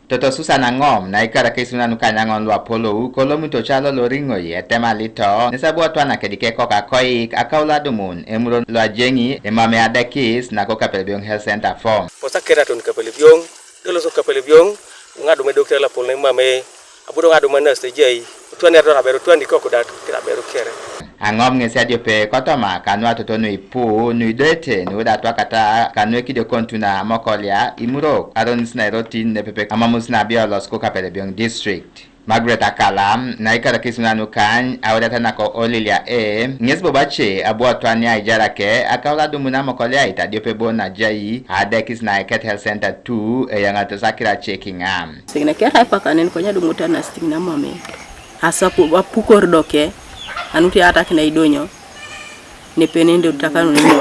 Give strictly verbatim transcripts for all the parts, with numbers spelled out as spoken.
Toto Susan Aŋom na ikar akais nu kany aŋon lu apolou, kolomunit ocalo lo Riŋoi etem alito, nes abu otwana kedike koka koik, akaulo adumun emurok lo ajeŋi emamei adekis nako Kapelebioŋ Health Center form. Posa keraton Kapelebioŋ, doloso Kapelebioŋ, ŋadum edokita lapol na emamei, abu do ŋadum anas ejai, otwani aton aberu otwani kokudat kira aberu kere. Aŋom ŋes adiope kotoma kanu atoto nuipu nuidoete nuda atwakata kanu ekidiokon tuna amokolia imurok aronis nairotin nepepe amamus nabiolos ko Kapelebioŋ district. Margaret Akala na ikarakis nanu kany auriata nako Olilia e ŋes bobo ace abu otwania aijarake akaulo adumun amokolia ait adiope bon ajai adekis na eket health center tu eyaŋatos akira ace kiŋa. Signe kera ipakanen konya dumuta na sting na mame. Asa pu-, apukor doke, anuti atak na idonyo, nepenende utakanun inyo,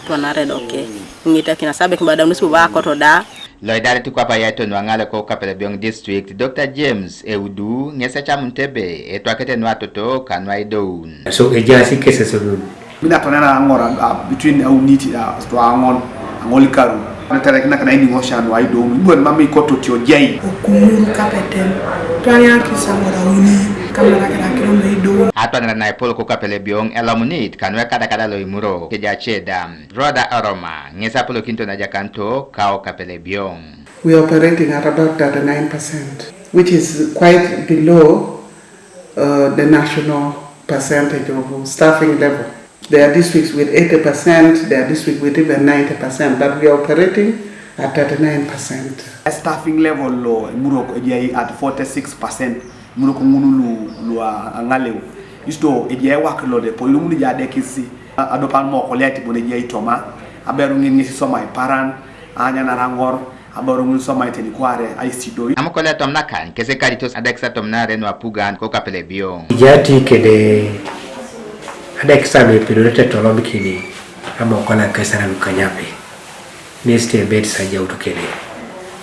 tonare doke. Ŋita kina sabek badam nusu ba koto da. Loidarit kwapa yaito nuaŋale ko Kapelebioŋ district, Doctor James Eudu, ŋes ecamun tebe, etwakete nuatoto ka nuaidoun. So ejaasi cases nun. Mina tonena aŋor a, a, between aunit a, to aŋon, aŋol ikaru. Neterekinak na iniŋosia nuaidoun. Ibon mam ikototi ojai. Okumuru kapeten. Twanyaki saŋor auni. Kamarakirakiro nuaidoun. Atwanara naipol ko Kapelebioŋ elomunit kanu ekadakada loimuro kejace da. Rhoda Oroma ŋes apolokinito najakanito kao Kapelebioŋ. We are operating at about thirty-nine percent, which is quite below uh, the national percentage of staffing level. There are districts with eighty percent, there are districts with even ninety percent, but we are operating at thirty-nine percent. Staffing level lo emurok ejai at forty-six percent. Emurok ŋun lu, lu a, aŋaleu. Isto ejai wak lo depo, ilumuni ja adekisi, a, adopan mokolia tibon ejai toma, aberu ŋin ŋesi soma iparan, anyanara ŋor, Aboro ŋun soma iteni kware aisidoi. Amokolia tomnakany kese karitos adekisa tomnare nuapugan ko Kapelebioŋ. Ijati kede adekisa nuipidorete tolomikini amokolia kaisara lukanyape. Neste bed sajautu kede.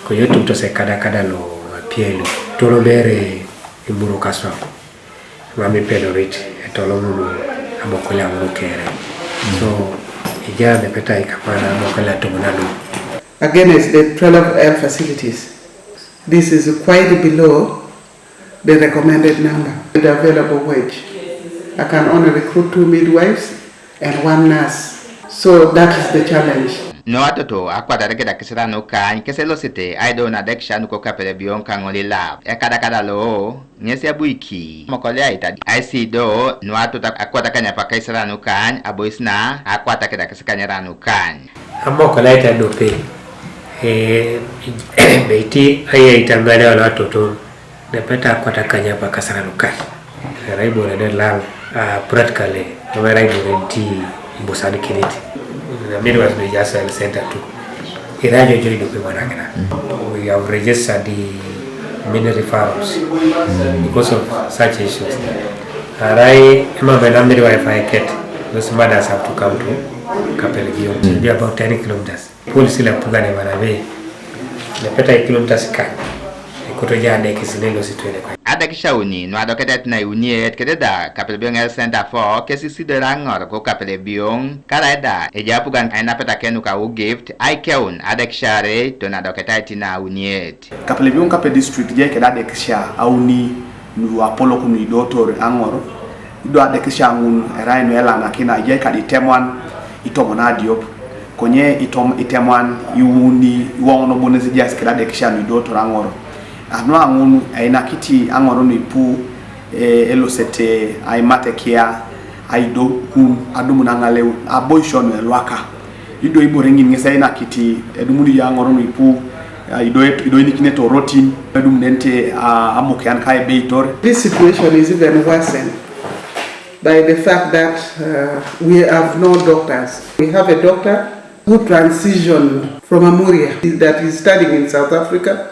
Koyotum tose kada kada lo apielu. Tolomere imuru kaswa. Mami pedorit etolomunu amokolia ŋun kere. So ija nepetai kamana amokolia tomnadu. Against the twelve health facilities, this is quite below the recommended number, the available wage. I can only recruit two midwives and one nurse. So that is the challenge. No atoto akwatare keda kisira no kany kese losite aido na dekisha nuko Kapelebioŋ kaŋoli lap ekadakada lo ŋesi abuiki mokolia ita aisido no atoto akwata kanya paka isira no kany abois na akwata keda kisi kanyara no kany. Amokolia ita dope, eh, beiti aya ita ŋale wala atoto. Nepeta akwata kanya paka sara lukai. Era ibore de lal, ah, practically, era ibore ti ibusan kinit. Na midwives be just health center too. Era jojo ido pe wana kina. We have registered the many referrals because of such issues. Arai, ema bena midwife I get, those mothers have to come to Kapelebioŋ. It will be about ten kilometers. Polisi la pugane mana be. Nepeta kilometers kany. Ekoto ja adekis lelo sitwene kwa. Adekisha uni, no adoketet na iuniet, kededa Kapelebioŋ Health Center four, kesi sidora ŋor ko Kapelebioŋ, karaida, eja apugan ainapeta kenuka u gift, aikeun adekisha are, to na adoketait na uniet. Kapelebioŋ kape district je keda adekisha auni, nu apolok nu idotor aŋor, ido adekisha ŋun erai nu elanakina, ijai kadi itemuan, itomon adiop, konye itom, itemuan, iuni, iwoŋon bonesi jas keda adekisha nu idotor aŋor. Anu aŋun einakiti aŋor nu ipu, e, elosete, aimatekia, aidokun, adumun aŋaleu, aboisio nu elwaka. Ido ibore ŋin ŋes einakiti, edumuni ijo aŋor nu ipu, ah, ido, ido inikinet orotin, edumunenete, ah, amukian ka ebeitor. This situation is even worsened by the fact that, uh, we have no doctors. We have a doctor who transitioned from Amuria that is studying in South Africa,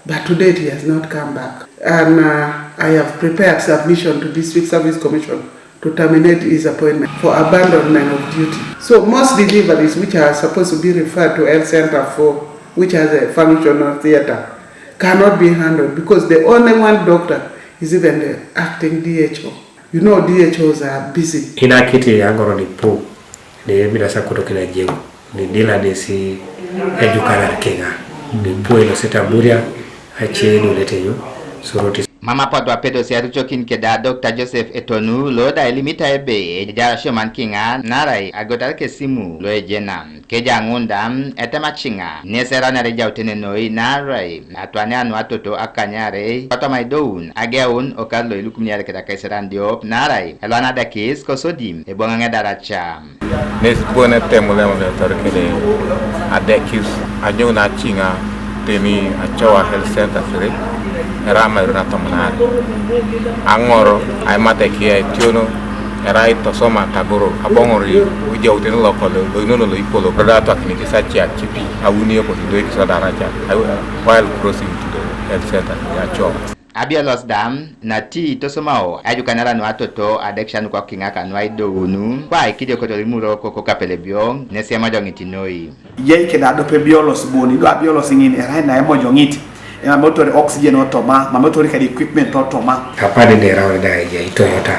but to date he has not come back. And, uh, I have prepared submission to District Service Commission to terminate his appointment for abandonment of duty. So most deliveries which are supposed to be referred to health center four, which has a functional theater, cannot be handled because the only one doctor is even the acting D H O. You know, D H Os are busy. Inakiti aŋor nu ipu, ni mina sa kuto kina jeŋ, ni dila nesi ejukanar kiŋa. Bepuo ilosita Buria ace idolete yu Soroti. Mama potu apedosi arucokin keda Dr. Joseph Etonu lo da elimita ebe ejaar asioman kiŋa naarai agotar kesimu lo ejena. Keja ŋun da etemaciŋa nes eraunare ejautene noi naarai atwania nuatoto akanyarei kotoma idoun ageun okar lo ilukumin iare keda kaiseran diop naarai elwana adekis kosodi eboŋaŋ edaraca. Nes bon etemulem lotor kede adekis anyou naciŋa teni acoa health center siri eramairu natomonare aŋor aimat ekiya etiono erai tosoma tagoro aboŋori ojautene lokole loinono loipolo kodo atwakinikis aciat cipi auni epotido ekisodaraca while crossing to the health center siri acoa. Abiolos da nati tosomao aijukanara nuatoto adekisha nukokiŋa kanuaidounu kwa ikidiokotor imurok kokapelebio nesi emojoŋit noi. Ijai keda adope biolos boni do abiolos ŋin erai na emojoŋit emamotor oxygen otoma mamotor kedi equipment otoma. Kapade derau da ejai Toyota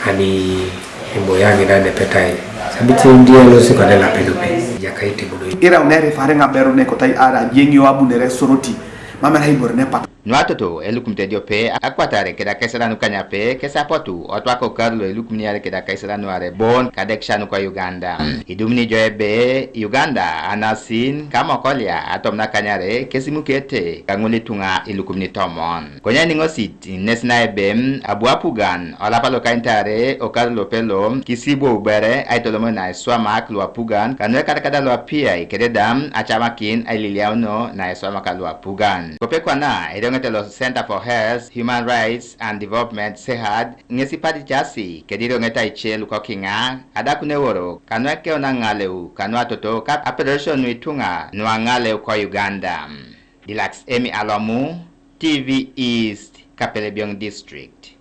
ani eboya ŋida nepetai sabiti ndielosi kode lapedope jakaitibudo. Irau nerifare ŋaberu nekotai ara jeŋio abunere Soroti mamera ibore nepat. Nuatoto elukumit ediope akwatare keda kaisalan nukanyape kes apotu otwak okar lo elukumin iare keda kaisalan nuare bon kadekisha nuko Uganda. Idumuni jo ebe Uganda anasin kamokolia atomon akanyare kesimukete kaŋul ituŋa ilukumin tomon. Konye niŋosit nes na ebe abu apugan olapa lokanitare okar lopelo kisibwo ubere aitolomon na iswamak luapugan kanu ekadakada luapiai kededa acamakin aililiauno na iswamak luapugan. Kope kwana erioŋete lo Center for Health, Human Rights and Development, CEHAD, ŋesi padicasi kedi erioŋete aice lukokiŋa adakun eworo kanu ekeun aŋaleu kanu atoto kap apedorosio nuituŋa nuaŋaleu ko Uganda. Dilax Emi Alomu, TV East, Kapelebyong District.